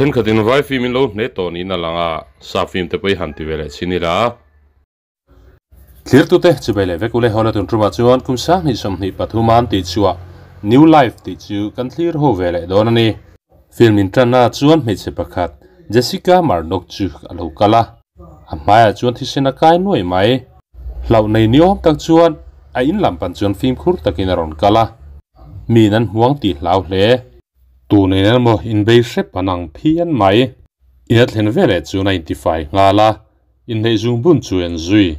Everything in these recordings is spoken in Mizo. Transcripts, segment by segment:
Thenkhatin vai film in lo hne tawh niin a lang a, sap film te pawh i han ti ve leh chin ila. Thlirtute chubei leh vek ule hawla tun tumah chuan kum sanghnih 23 an tih chhuah New Life tih chu kan thlir ho ve leh dawn a ni. Film in tanna chuan hmeichhe pakhat Jessica Murdoch chu a lo kal a, a hmaiah chuan thisen a kai nuai mai. Hlauh nei ni awm tak chuan a in lam pan chuan fimkhur takin a rawn kal a, miin an hmuang tih hlau hle. Tun in emaw inbei hrep an ang phian mai. In a thlen veleh chuan a intifai nghal a, inneih zung bun chu en zui.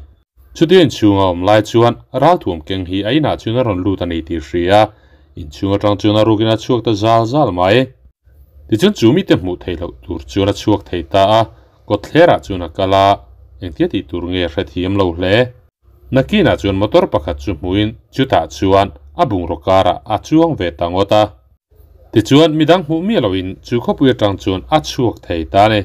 Chutia inchhung a awm lai chuan ralthuam keng hi a inah chuan a rawn lut a ni tih hria a, inchhung atang chuan a rukin a chhuak ta zal zal mai. Tichuan chu mite hmuh theih loh tur chuan a chhuak thei ta a, kawtthlerah chuan a kal a, engtia tih tur nge a hrethiam lo hle. Nakinah chuan motor pakhat chu hmuhin chutah chuan a bungraw karah a chuang ve ta ngawt a. Tichuan midang hmuh miah loin chu khawpui atang chuan a chhuak thei ta a ni.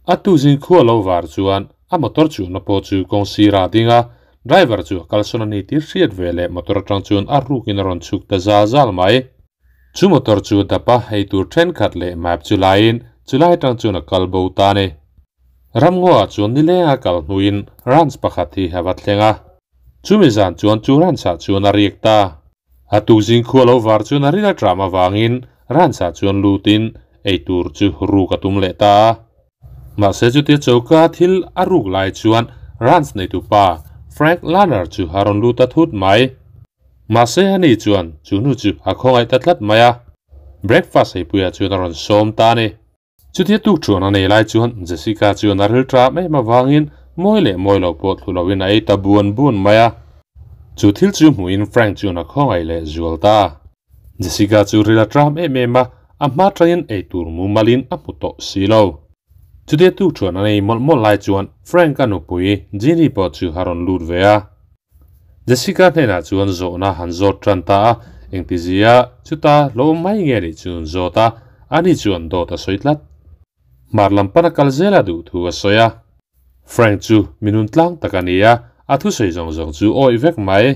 A tuzin khua lo var chuan a motor chuanna pawh chu kawng sirah a ding a, driver chu a kalsawn a ni tih hriat ve leh motor atang chuan a rukin a rawn chhuk ta zal zal mai. Chu motor chu dap a eitur thenkhat leh map chu laiin chulai atang chuan a kal bo ta a ni. Ramngaw ah chuan nileng a kal hnuin ranch pakhat hi a va thleng a. Chumi zan chuan chu ranch ah chuan a riak ta. A tukzing khua lo var chuan a ril a tram avangin ranch ah chuan lutin eitur chu ruk a tum leh ta a. Mahse chutia choka thil a ruk lai chuan ranch neitu pa Frank Lanner chu a rawn lut a thut mai. Mahse ani chuan chu nu chu a khawngaih ta tlat mai a. Breakfast eipuiah chuan a rawn sawm ta a ni. Chutia tuk chuan a nei lai chuan Jessica chuan a ril tram em avangin mawi leh mawi lo pawh thlu loin a ei ta buan buan mai a. Chu thil chu hmuhin Frank chuan a khawngaih leh zual ta. Jessica chu ril a tram em em a, a hma tangin ei tur mumalin a hmu tawh si lo. Chutia tuk chuan a nei mawlh mawlh lai chuan Frank a nupui Jeannie pawh chu a rawn lut ve a. Jessica hnenah chuan zawhna han zawt tan ta a, engtizia chuta lo awm mai nge nih chu an zawt a, ani chuan dawt a sawi tlat. Hmar lam pana kal zela duh thu a sawi a. Frank chu mi nun tlang tak a ni a, a thusawi zawng zawng chu awih vek mai.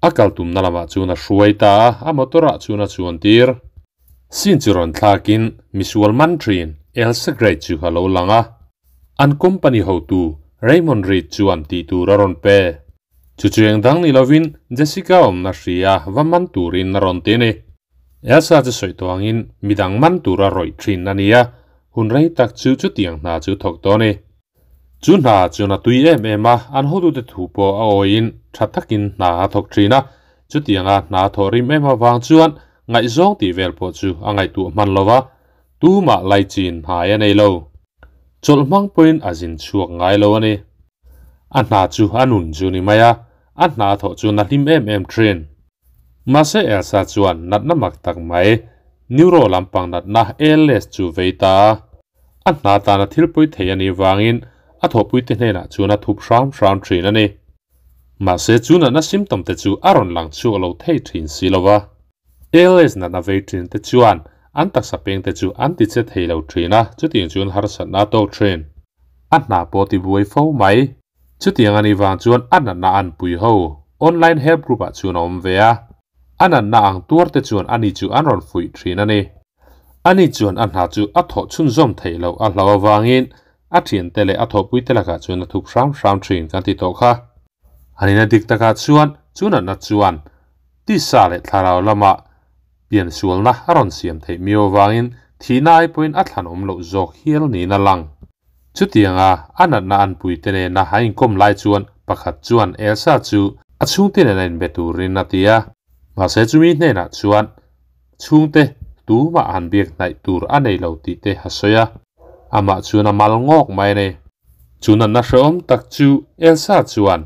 A kal tumna lamah chuan a hruai ta a, a motor ah chuan a chuan tir. Scene chu rawn thlakin misual man thin Elsa Grey chu a lo lang a. An company hotu Raymond Reed chuan tih tur a rawn pe. Chu chueng dang ni lovin Jessica awmna hria va man turin a rawn ti a ni. Elsa chu sawi tawh angin midang man tura rawih thin a ni a, hun rei tak chu chutiang hna chu thawk tawh a ni. Chu hna chuan a tui em em a, an hotute thu pawh a awiin tha takin hna a thawk thin a, chutianga hna thawh rim em avang chuan ngaihzawng tih vel pawh chu a ngaihtuah hman lo va, tumah laichin hnai a nei lo. Chawlh hmang pawhin a zin chhuak ngai lo a ni. A hna chu a nun chu ni mai a, a hna thawh chuan a hlim em em thin. Mahse Elsa chuan natna mak tak mai, neuro lampang natna ALS chu vei ta a. A hna tana thil pawi thei a nih vangin a thawhpuite hnenah chuan a thup hram hram thin a ni. Mahse chu natna symptom te chu a rawn lang chhuak lo thei thin si lo va. ALS natna vei thin te chuan an taksa peng te chu an ti che thei lo thin a, chutiang chuan harsatna a tawk thin. A hna pawh ti buai fo mai. Chutiang a nih vang chuan a natna an pui ho online help group ah chuan a awm ve a. A natna ang tuar te chuan ani chu an rawn fuih thin a ni. Ani chuan a hna chu a thawh chhunzawm theih loh a hlauh avangin a thiante leh a thawhpuite lakah chuan a thup hram hram thin kan ti tawh kha. Anina dik takah chuan chu natna chuan Tisa leh thlarau lama piansualna a rawn siam theih miau avangin thihna ai pawhin a thlan awm loh zawk hial niin a lang. Chutianga a natna an puite nena a inkawm lai chuan pakhat chuan Elsa chu a chhungte nena inbe turin a ti a. Mahse chumi hnenah chuan chhungte tumah han biak hnaih tur a nei lo tih te a sawi a. Amah chuan a mal ngawk mai a ni. Chu natna hrehawm tak chu Elsa chuan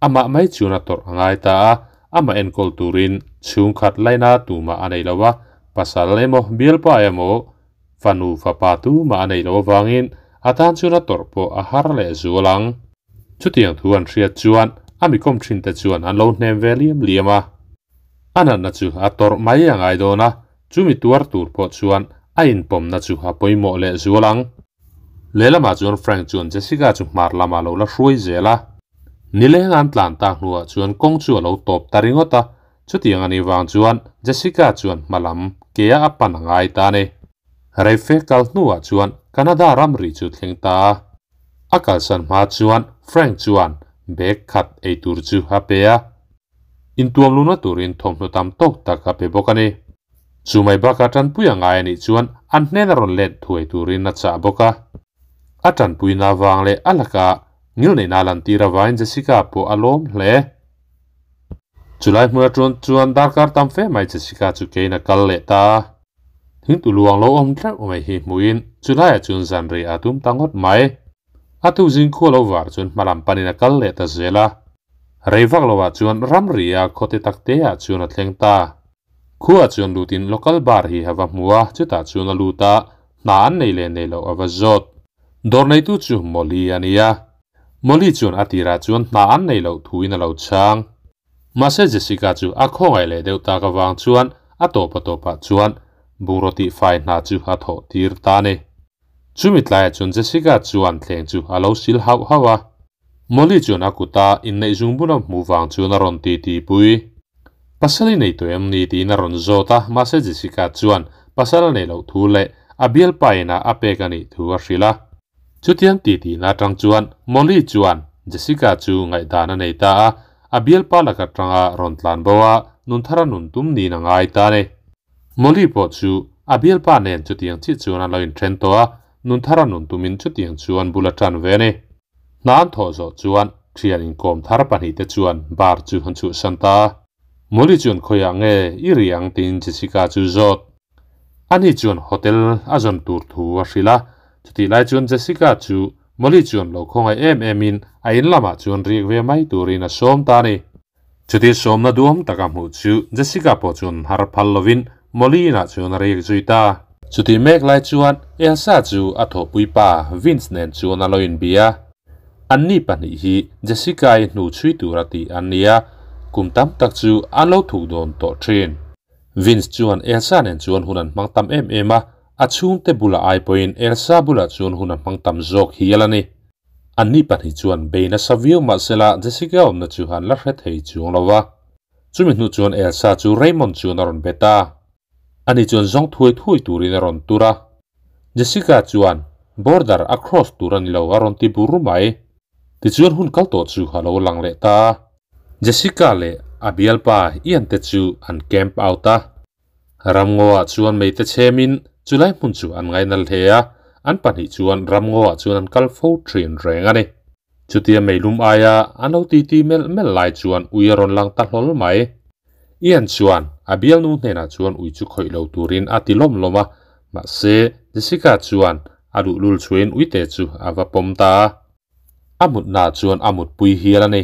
Amah mai chuan a tawrh a ngai ta a, amah enkawl turin chhungkhat laina tumah a nei lo a, pasal emaw bialpa emaw fanu fapa tumah a nei lo avangin a tan chuan a tawrh pawh a har leh zual ang. Chutiang thu an hriat chuan a mikawm thinte chuan an lo hnem ve liam liam a. A natna chu a tawrh mai a ngai dawn a, chumi tuar tur pawh chuan a inpawmna chu a pawimawh leh zual ang. Lehlamah chuan Frank chuan Jessica chu hmar lamah a lo la hruai zel a. Nileng an tlan tak hnuah chuan kawng chu a lo tawp ta ringawt a, chutiang a nih vang chuan Jessica chuan hma lam ke-a a pan a ngai ta a ni. Reife kal hnuah chuan Canada ramri chu thleng ta a. A kalsan hma chuan Frank chuan bag khat eitur chu a pe a. Intuam luna turin thawmhnaw tam tawk tak a pe bawk a ni. Chu mai bakah tanpui a ngai a nih chuan an hnena rawn let thuai turin a chah bawk a. A tanpuina avang leh a lakah ngilneihna lantir avangin Jessica pawh a lawm hle. Chulai hmun atang chuan darkar tam fe mai Jessica chu keiin a kal leh ta a. Thingtu luang lo awm teuh mai hi hmuhin chulaiah chuan zan rei a tum ta ngawt mai. A tukzing khua lo var chuan hmalam panin a kal leh ta zel a. Rei vak lovah chuan ramria khawte takteah chuan a thleng ta. Khuaah chuan lutin local bar hi a va hmu a, chutah chuan a lut a, hna an nei leh nei loh a va zawt. Dawr neitu chu Molly a ni a. Molly chuan a tirah chuan hna an nei loh thuin a lo chhang. Mahse Jessica chu a khawngaih leh deuh tak avang chuan a tawpa tawpah chuan bungraw tihfai hna chu a thawh tir ta a ni. Chumi tlaiah chuan Jessica chuan thleng chu a lo sil hauh hauh a. Molly chuan a kuta inneih zungbun a hmuh vang chuan a rawn ti tihpui. Pasal i nei tawh em ni tiin a rawn zawt a, mahse Jessica chuan pasal a neih loh thu leh a bialpa inah a pek a nih thu a hrilh a. Chutiang titihna atang chuan Molly chuan Jessica chu ngaihdan a nei ta a, a bialpa lak atanga rawn tlan bo a, nun thar a nun tum niin a ngai ta a ni. Molly pawh chu a bialpa nen chutiang chiah chuan a lo inthen tawh a, nun thar a nun tumin chutiang chuan bul a tan ve a ni. Hna an thawh zawh chuan thian inkawm thar pahnihte chuan bar chu an chhuhsan ta a. Molly chuan khawiah nge i ri ang tiin Jessica chu zawt. Ani chuan hotel a zawn tur thu a hrilh a, chutih lai chuan Jessica chu Molly chuan lo khawngaih em em in a in lamah chuan riak ve mai turin a sawm ta a ni. Chutih sawmna duhawm taka hmuh chu Jessica pawh chuan har phal lovin Molly inah chuan a riak zui ta. Chutih mek lai chuan Elsa chu a thawhpui pa Vince nen chuan a lo inbia. Anni pahnih hi Jessica-i hnu chhui tura tih an ni a, kum tam tak chu an lo thuk dawn tawh thin. Vince chuan Elsa nen chuan hun an hmang tam em em a, a chhungte bulah ai pawhin Elsa bulah chuan hun a hmang tam zawk hial a ni. Anni pahnih chuan bei nasa viau mahsela Jessica awmna chu an la hre thei chuang lo va. Chumi hnu chuan Elsa chu Raymond chuan a rawn bet a, ani chuan zawng thuai thuai turin a rawn tur a. Jessica chuan border a cross tur a ni lo a rawn ti bur mai. Tichuan hun kal tawh chu a lo lang leh ta a. Jessica leh a bialpa Ian te chu an camp out a. Ramngaw ah chuan meite chhemin chulai hmun chu an ngainal hle a, an pahnih chuan ramngaw ah chuan an kal fo thin reng a ni. Chutia meilum aia an lo titi melh melh lai chuan ui a rawn lang ta hlawl mai. Ian chuan a bialnu hnenah chuan ui chu khawih lo turin a ti lawm lawm a, mahse Jessica chuan a luhlul chhuain uite chu a va pawm ta a. A mutna chuan a mutpui hial a ni.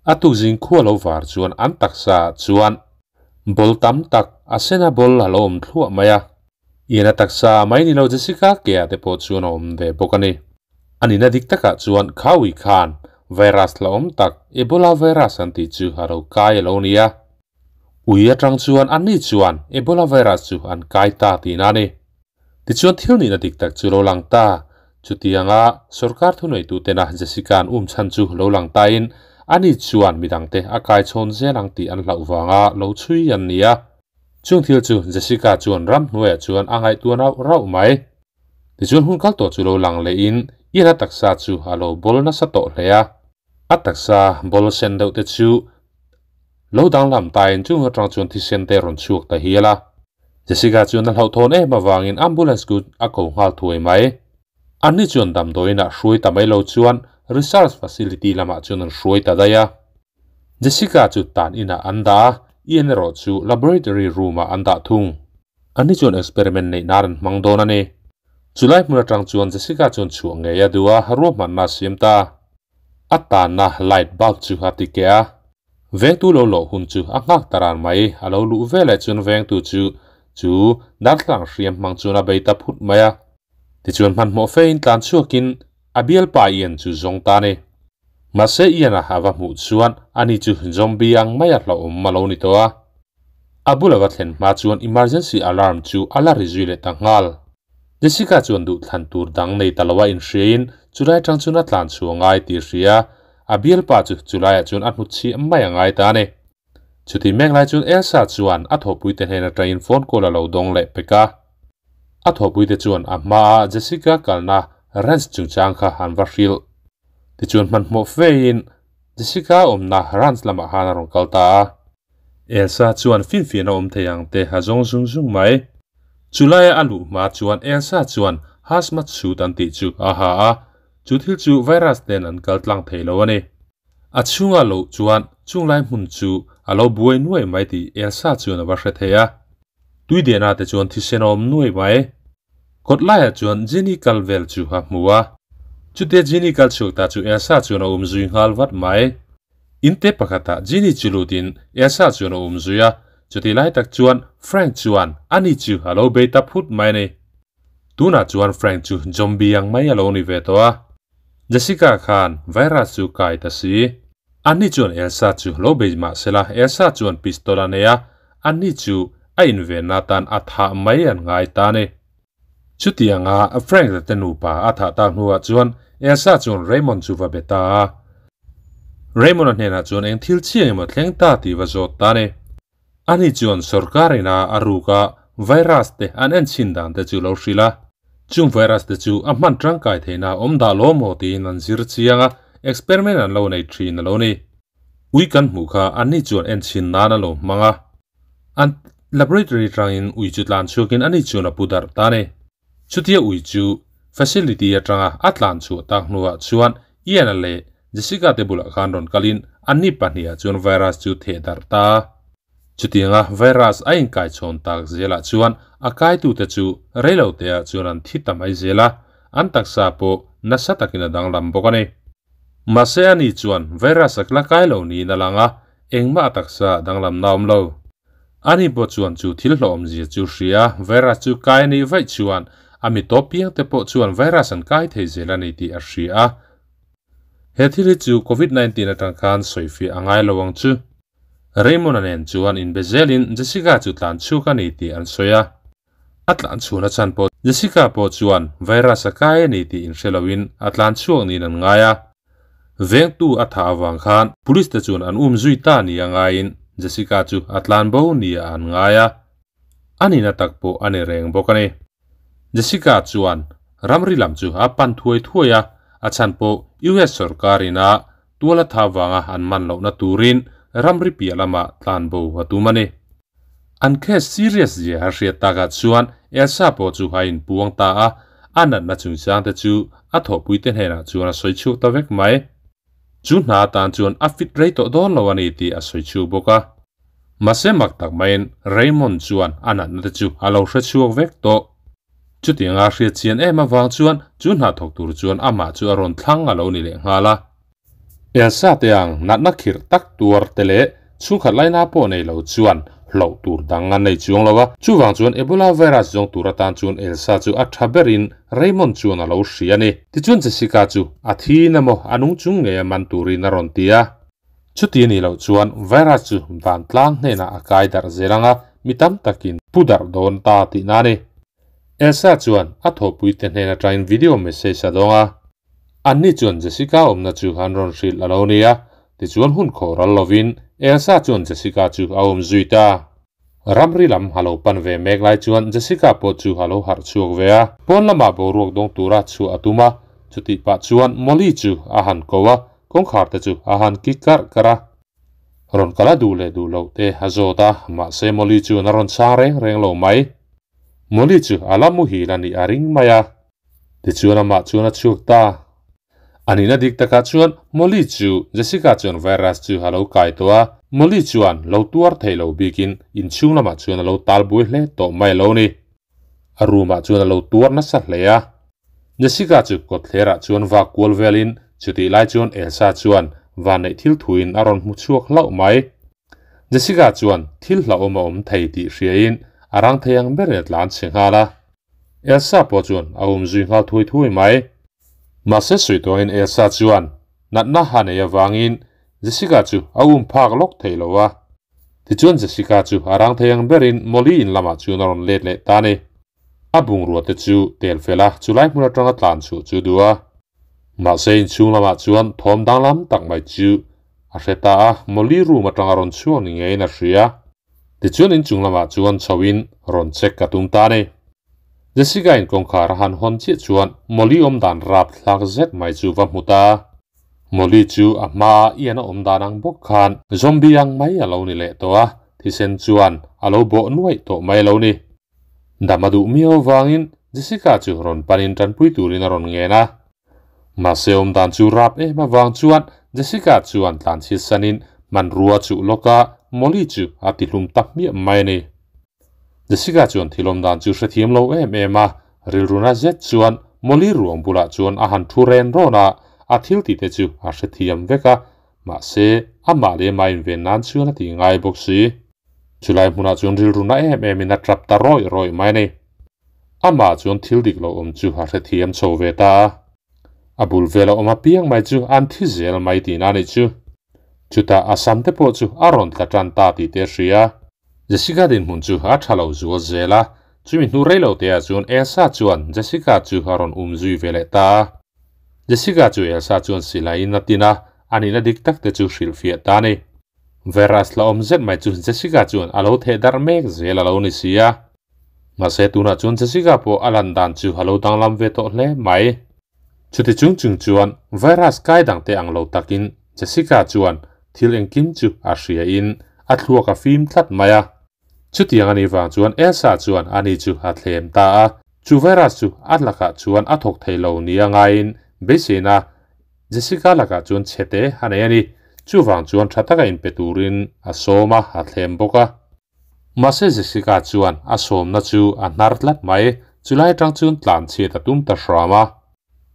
A tukzing khua lo var chuan an taksa ah chuan ball tam tak a sena ball a lo awm thluah mai a. Ian a taksa ah mai ni lo Jessica ke ah te pawh chuan a awm ve bawk a ni. A nihna dik takah chuan Khaui khan virus la awm tak Ebola virus an tih chu a lo kai a lo ni a. Ui atang chuan anni chuan Ebola virus chu an kai ta tihna a ni. Tichuan thil nihna dik tak chu lo lang ta. Chutianga sorkar thuneitutena Jessica-a'n um chhan chu lo lang tain ani chuan midangte a kai chhawn zel ang tih an hlauh vanga lo chhui an ni a. Chung thil chu Jessica chuan ramhnuaiah chuan a ngaihtuah rauh rauh mai. Tichuan hun kal tawh chu lo lang lehin Ian-a taksa chu a lo bawl nasa tawh hle a. A taksa bawl sen deuh te chu Lo danglam tain chung atang chuan thisen te rawn chhuak ta hial a. Jessica chuan a hlauhthawn em avangin ambulance chu a ko nghal thuai mai. Anni chuan damdawiin ah hruai ta mai lo chuan research facility lamah chuan an hruai ta daih a. Jessica chu tan inah an dah a, Ian erawh chu laboratory room ah an dah thung. Anni chuan experiment neih nan an hmang dawn a ni. Chulai hmun atang chuan Jessica chuan chhuah ngei a duh a, ruahmanna a siam ta. A tanna light bulb chu a ti keh a. Vengtu lo lawh hun chu a nghak ta ran mai. A lo luh veleh chuan vengtu chu chu darthlalang hriam hmang chuan a bei ta phut mai a. Tichuan hmanhmawh fein tlan chhuakin a bialpa Ian chu zawng ta a ni. Mahse Ian-a a va hmuh chuan ani chu zombie ang mai a hlauhawm a lo ni tawh a. A bula va thlen hma chuan emergency alarm chu a la ri zui leh ta nghal. Jessica chuan duhthlan tur dang nei ta lo a inhriain chulai atang chuan a tlan chhuah ngai tih hria a bialpa chu chulaiah chuan a hnutchhiah mai a ngai ta a ni. Chutih mek lai chuan Elsa chuan a thawhpuite hnen atangin phone call a lo dawng leh pek a. A thawhpuite chuan a hmaa Jessica kalna ranch chungchang kha an va hrilh. Tichuan hmanhmawh fein Jessica awmna ranch lamah khan a rawn kal ta a. Elsa chuan finfiahna awm thei ang te a zawng zung zung mai. Chulaia a luh hma chuan Elsa chuan hazmat suit an tih chu a ha a, chu thil chu virus nen an kal tlang thei lo a ni. A chhunga loh chuan chunglai hmun chu a lo buai nuai mai tih Elsa chuan a va hre thei a. Tui dehna te chuan thisen a awm nuai mai. Kawt laiah chuan Jenny kal vel chu a hmu a. Chutia Jenny kal chhuak ta chu Elsa chuan a um zui nghal vat mai. In te pakhatah Jenny chu lutin Elsa chuan a um zui a, chutih lai tak chuan Frank chuan ani chu a lo bei ta phut mai a ni. Tunah chuan Frank chu zombie ang mai a lo ni ve tawh a. Jessica khan virus chu kai ta si. Anni chuan Elsa chu lo bei mah sela Elsa chuan pistol a nei a, anni chu a invenna atan a thah mai an ngai ta a ni. Chutianga Frank la te nupa a thah tak hnuah chuan Elsa chuan Raymond chu va be ta a. Raymond-a hnenah chuan eng thil chiang emaw thleng ta tih va zawt ta a ni. Ani chuan sorkar ina a ruka virus te an en chhin dan te chu lo hrilh a. Chung virus te chu a hman tangkai theihna awm dah lo maw tiin an zir chiang a, experiment an lo nei thin a lo ni. Ui kan hmuh kha ani chuan en chhin nan a lo hmang a. An laboratory tangin ui chu tlan chhuakin ani chuan a pu darh ta a ni. Chutia ui chu facility atanga a tlan chhuah tak hnuah chuan Ian-a leh Jessica te bulah khan rawn kalin anni pahniha chuan virus chu theh darh ta. Chutianga virus a inkaichhawn tak zelah chuan a kaitute chu reiloteah chuan an thi ta mai zel a, an taksa pawh nasa takin a danglam bawk a ni. Mahse ani chuan virus a la kai lo niin a lang a, engmah a taksa danglamna a awm lo. Ani pawh chuan chu thil hlawhawmzia chu hria, virus chu kai a nih vaih chuan a mi tawp piang te pawh chuan virus an kai thei zel a ni tih a hria a. He thil hi chu Covid 19 atang khan sawifiah a ngai lo ang chu. Raymond-a nen chuan inbe zelin Jessica chu tlan chhuak a ni tih an sawi a. A tlan chhuahna chhan pawh Jessica pawh chuan virus a kai a ni tih inhre loin a tlan chhuak niin an ngai a. Vengtu a thah avang khan police te chuan an um zui ta nia ngaiin Jessica chu a tlan bo nia an ngai a. A nihna tak pawh a ni reng bawk a ni. Jessica chuan ramri lam chu a pan thuai thuai a, a chhan pawh US sorkar ina tual a thah vanga an man lohna turin ramri piah lamah tlan bo a tum a ni. An case serious zia a hriat takah chuan Elsa pawh chu a inpuang ta a, a natna chungchang te chu a thawhpuite hnenah chuan a sawi chhuak ta vek mai. Chu hna atan chuan a fit rei tawh dawn lo a ni tih a sawi chhuak bawk a. Mahse mak tak maiin Raymond chuan a natna te chu a lo hre chhuak vek tawh. Chutianga hriat chian em avang chuan chu hna thawk tur chuan amah chu a rawn thlang a lo ni leh nghal a. Elsa te ang natna khirh tak tuar te leh chhungkhat laina pawh nei lo chuan hlauh tur dang an nei chuang lo a, chuvang chuan Ebola virus zawng tur atan chuan Elsa chu a tha berin Raymond chuan a lo hria a ni. Tichuan Jessica chu a thi in emaw a nung chung ngei a man turin a rawn ti a. Chuti a nih loh chuan virus chu vantlang hnenah a kai darh zel ang a, mi tam takin pu darh dawn ta tihna a ni. Elsa chuan a thawhpuite hnen atangin video message a dawng a. Anni chuan Jessica awmna chu an rawn hrilh a lo ni a, tichuan hun khawh ral lovin Elsa chuan Jessica chu a awm zui ta. Ramri lam a lo pan ve mek lai chuan Jessica pawh chu a lo harh chhuak ve a. Pawn lamah boruak dawng tura chhuah a tum a, chutih pah chuan Molly chu a han ko a, kawngkhar te chu a han kik karh karh a. Rawn kal a duh leh duh loh te a zawt a, mahse Molly chuan a rawn chhang reng reng lo mai. Molly chu a la muhil a nih a ring mai a. Tichuan amah chuan a chhuak ta. A nihna dik takah chuan Molly chu Jessica chuan virus chu a lo kai tawh a, Molly chuan lo tuar theih lo bikin inchhung lamah chuan a lo tal buai hle tawh mai lo ni. A room ah chuan a lo tuar nasa hle a. Jessica chu kawtthlerah chuan vak kual velin chutih lai chuan Elsa chuan vanneih thil thuin a rawn hmu chhuak hlauh mai. Jessica chuan thil hlauhawm a awm thei tih hriain a rang thei ang berin a tlan chhe nghal a. Elsa pawh chuan a um zui nghal thui thui mai. Mahse suihtuangin Elsa chuan natna a nei avangin Jessica chu a um phak lawk thei lo a. Tichuan Jessica chu a rang thei ang berin Molly in lamah chuan a rawn let leh ta a ni. A bungrua te chu tel fel a, chulai hmun atanga tlan chhuah chu duh a. Mahse inchhung lamah chuan thawm danglam tak mai chu a hre ta a, Molly room atanga rawn chhuak ni ngeiin a hria. Tichuan inchung lamah chuan chhoin rawn check ka tum ta a ni. Jessica in kawngkhar a han hawn chiah chuan Molly awm dan rapthlak zet mai chu va hmu ta. Molly chu a hmaa Ian a awm dan ang bawk khan zombie ang mai a lo ni leh tawh a, thisen chuan a lo bawh nuaih tawh mai lo ni. Dam a duh miau avangin Jessica chu rawn panin tanpui turin a rawn ngen a. Mahse awm dan chu rap em avang chuan Jessica chuan tlanchhiat sanin hmanrua chuh lawk a Molly chu a ti hlum ta hmiah mai a ni. Jessica chuan thil awm dan chu hrethiam lo em em a, rilruna zet chuan Molly ruang bulah chuan a han thu ren rawn a, a thil tih te chu a hrethiam vek a, mahse amah leh amah inven nan chuan a ti ngai bawk si. Chulai hmunah chuan rilruna em emin a tap ta rawih rawih mai a ni. Amah chuan thil dik lo awm chu a hrethiam chho ve ta a. A bul vela awm apiang mai chu an thi zel mai tihna a nih chu. Chutah a sam te pawh chu a rawn tla tan ta tih te a hria. Jessica dinhmun chu a tha lo zual zel a, chumi hnu rei lo teah chuan Elsa chuan Jessica chu a rawn um zui ve leh ta a. Jessica chu Elsa chuan silaiin a tin a, a nihna dik tak te chu hrilhfiah ta a ni. Virus la awm zet mai chu Jessica chuan a lo theh darh mek zel a lo ni si a. Mahse tunah chuan Jessica pawh a lan dan chu a lo danglam ve tawh hle mai. Chuti chung chung chuan virus kai dangte ang lo takin Jessica chuan thil engkim chu a hria in a thluak a fim tlat mai a. Chutiang a nih vang chuan Elsa chuan ani chu a thlem ta a, chu virus chu a lakah chuan a thawk thei lo nia ngaiin beiseina Jessica lakah chuan chhete a nei a ni. Chuvang chuan tha taka inpe turin a sawm a, a thlem bawk a. Mahse Jessica chuan a sawmna chu a hnar tlat mai, chulai atang chuan tlan chhiat a tum ta hram a.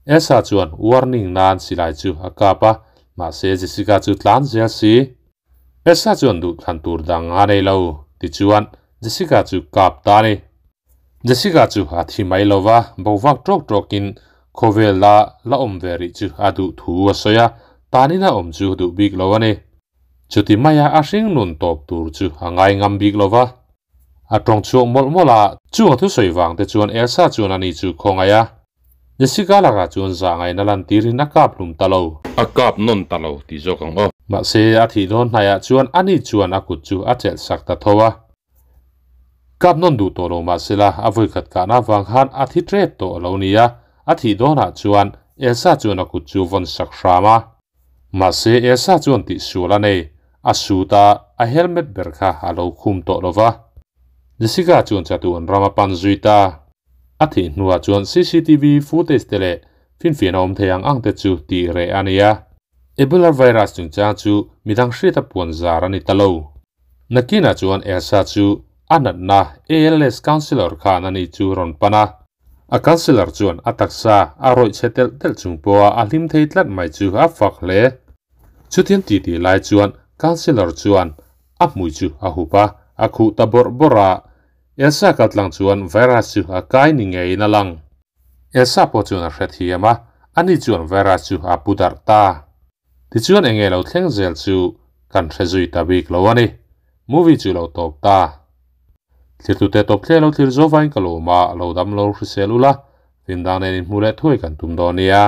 Elsa chuan warning nan silai chu a kap a, mahse Jessica chu tlan zel si. Elsa chuan duh thlan tur dang a nei lo, tichuan Jessica chu kap ta a ni. Jessica chu a thi mai lo va, bovak tawk tawkin khawvel la la awm ve rih chu a duh thu a sawi a, tanin a awm chu duh bik lo a ni. Chuti maia a hring nun tawp tur chu a ngai ngam bik lo va. A tawng chhuak mawlh mawlh a, chung a thusawi vang te chuan Elsa chuan ani chu khawngaih a. Jessica lakah chuan zah ngaihna lantirin a kap hlum ta lo. A kap nawn ta lo tih zawk ang aw. Mahse, a thih dawn hnaiah chuan ani chuan a kut chu a chelh sak ta tho a. Kap nawn duh tawh lo mahsela a vawikhat kahna avang khan a thi tep tawh lo nia, a thih dawnah chuan Elsa chuan a kut chu vawn sak hram a. Mahse Elsa chuan tihsual a nei, a suit a, a helmet ber kha a lo khum tawh lo va. Jessica chuan chatuan ram a pan zui ta. A thih hnuah chuan cctv footage te leh finfiahna awm thei ang ang te chu tih reh a ni a. Ebola virus chungchang chu midang hriata puan zar a ni ta lo. Nakinah chuan Elsa chu a natna ALS counsellor khan a ni chu rawn pan a. A counsellor chuan a taksa a rawih chhe telh telh chung pawha a hlim thei tlat mai chu a fak hle. Chutiang ti tih lai chuan counsellor chuan a hmui chu a hup a, a khuh ta bawrh bawrh a. Elsa kaltlang chuan virus chu a kai ni ngeiin a lang. Elsa pawh chuan a hrethiam a, ani chuan virus chu a pu darh ta. Tichuan enge lo thleng zel chu kan hre zui ta bik lo a ni. Movie chu lo tawp ta. Thirtute tawp thleng lo thlir zo vain ka lawm a, lo dam lo hrisel ula, hlim dang nen inhmuh leh thuai kan tum dawn nia.